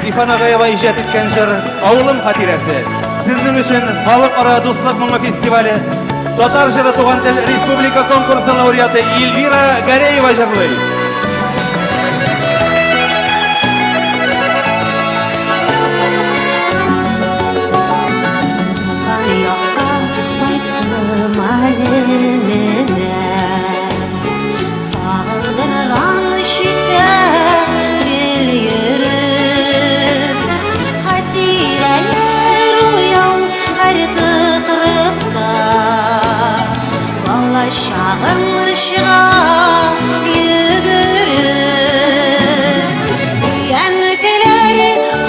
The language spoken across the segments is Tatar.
Зифа Нагаева иҗат иткән җыр Авылым хатирәсе. Сезнең өчен Халыкара дуслык моңы фестивале Татар җыры туган тел республика конкурсы лауреаты Эльвира Гареева җырлый. Туган якка кайттым әле менә. Сагындырган читтә гел йөреп, Хатирәләр уяу һәр тыкрыкта. Бала чагым чыга йөгереп. Өянкеләр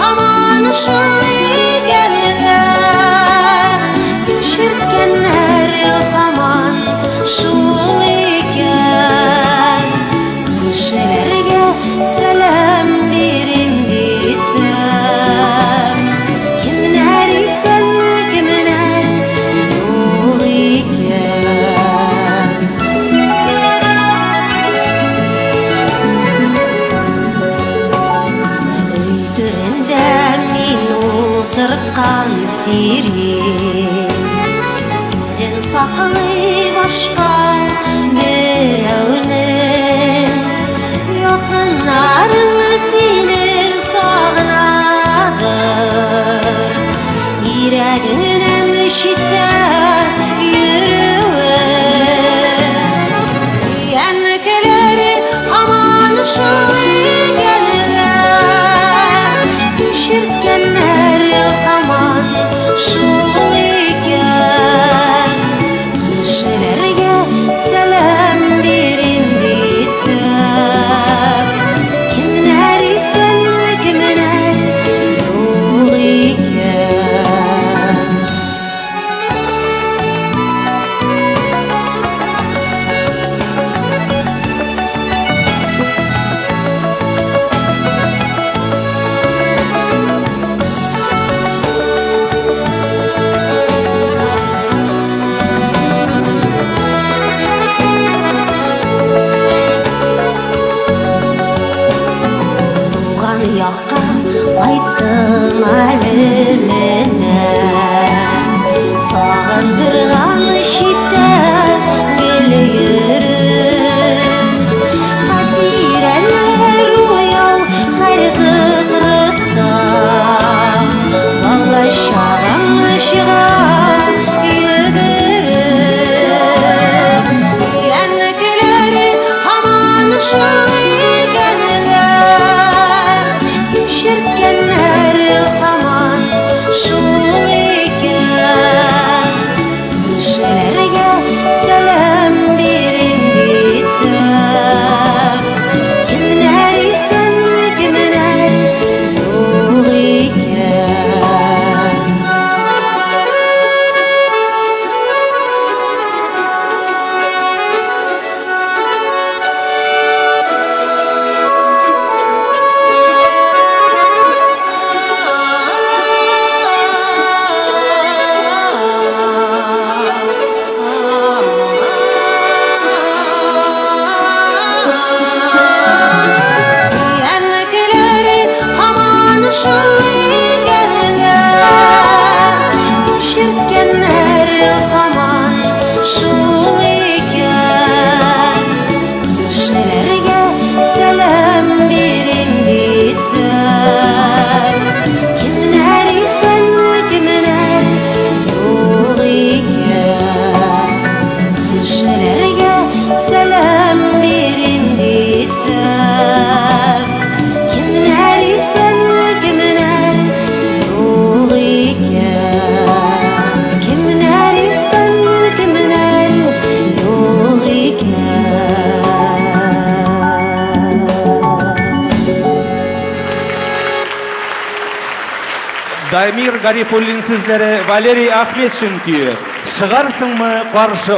һаман шул икәнләр, Пешерткәннәр һаман шул икән. Күршеләргә сәлам бирим дисәм, Кемнәр исән, кемнәр юк икән. Өй түрендә мин утырткан сирень, Серен саклый башка берәүнең. Якыннарың сине сагынадыр, Йөрәгеңнән читтә йөрүең. Өянкеләр һаман шул икәнләр, Пешерткәннәр һаман шул икән. Күршеләргә сәлам бирим дисәм, Кемнәр исән, кемнәр юк икән. Туган якка кайттым әле менә. Сагындырган читтә гел йөреп. Хатирәләр уяу һәр тыкрыкта. Бала чагым чыга йөгереп. Өянкеләр һаман шул икәнләр, Пешерткәннәр һаман шул икән. Күршеләргә сәлам бирим дисәм, Кемнәр исән, кемнәр юк икән. Өянкеләр һаман шул икәнләр, Пешерткәннәр һаман шул икән. Күршеләргә сәлам бирим дисәм, Кемнәр исән, кемнәр юк икән. Күршеләргә сәлам бирим дисәм, Кемнәр исән, кемнәр юк икән. Кемнәр исән, кемнәр юк икән. Дамир Гарифуллин сүзләре, Валерий Ахметшин көе. Чыгарсыңмы каршы